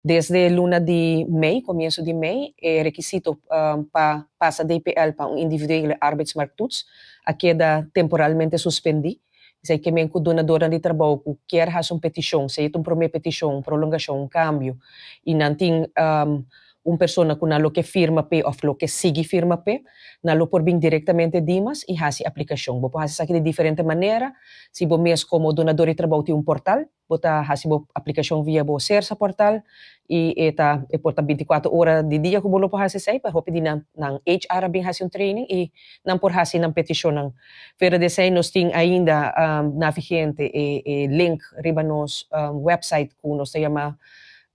Desde luna di mei, comienso di mei, e requisito pa pasa DPL pa un individuele arbeidsmarkttoets a keda temporalmente suspendi. Esey kiermen cu dunador di trabou cu kier haci un peticion, sea un prome peticion, un prolongacion, un cambio, y nan tin un persona cu nan lo ke firma pe of lo ke sigui firma pe, nan lo por bin directamente Dimas y haci aplicacion. Bo por haci esaki di diferente manera. Si bo mes como dunador di trabou tin un portal, bo ta haci bo aplicacion via bo Sersa portal y e por ta 24 ora di dia cu bo lo por haci esey, pa hopi di nan, nan HR a bin haci un training y nan por haci nan peticion nan. Fuera di esey, nos tin ainda na vigente e link riba nos website cu nos ta yama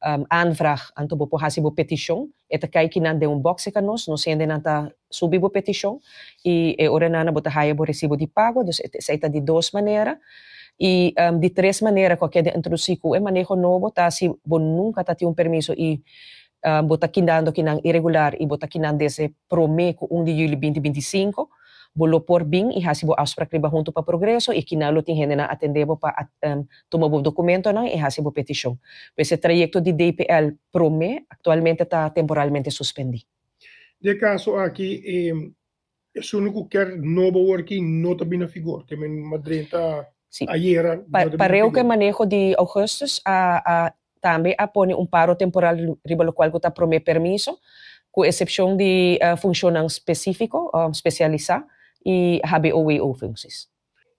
aanvraag, anto bo por haci bo peticion. E ta cay kinan den un box cu nos hende nan ta subi bo peticion y e ora nan bo ta haya bo recibo di pago. Dus esey ta di dos manera. Y di tres manera cu kier introduci cu e maneho nobo ta si bo nunca ta tin un permiso y bo ta kedando kinan irregular y bo ta kinan desde prome cu 1 di juli 2025, bo lo por bin y haci bo afspraak riba Hunto pa Progreso y kinan lo tin hende nan atende bo pa tuma bo documento nan y haci bo peticion. Pues e trayecto di DPL prome actualmente ta temporalmente suspendi. Den caso aki, esun cu kier nobo working no ta bin na vigor, kiermen m'a drenta ayera. Pa, pareu cu maneho di augustus a tambe a pone un paro temporal riba locual cu ta prome permiso, cu excepcion di funcion specifico, specialisa y HBO functies.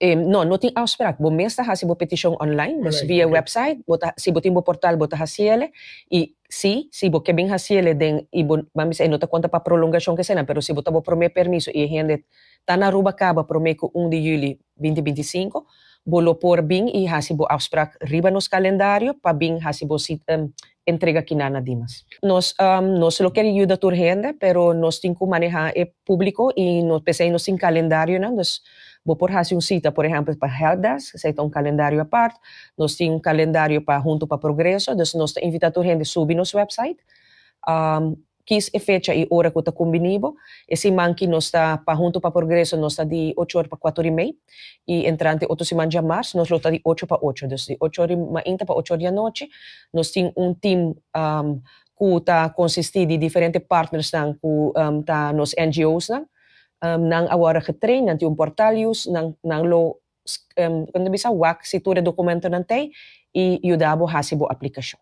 No, no tin afspraak. Bo mes ta haci bo peticion online, dus via website, bo ta, si bo tin bo portal, bo ta haciele, y si bo ke bin haciele den, y bo, ban bisa, no ta conta pa prolongacion cu sena, pero si bo ta bo prome permiso y hende ta na Aruba caba prome cu 1 di juli 2025, bo lo por bin y haci bo afspraak riba nos calendario pa bin haci bo entrega kinan na Dimas. Nos lo kier yuda tur hende, pero nos tin cu maneha e publico y nos pesey nos tin calendario nan, dus bo por haci un cita, por ehempel, pa helpdesk, esey ta un calendario apart. Nos tin un calendario pa Hunto pa Progreso, dus nos ta invita tur hende subi nos website, kies e fecha y ora cu ta combini bo. E siman cu nos ta pa Hunto pa Progreso, nos ta di 8 or pa 4 y mei, y entrante otro siman di maart, nos lo ta di 8 pa 8, dus di 8 or mainta pa 8 or di anochi. Nos tin un team cu ta consisti di diferente partners nan cu ta nos NGO's nan, nan a wordo getrain, nan tin un portal use, nan lo con bisa wak si tur e documento nan tey y yuda bo haci bo aplicacion.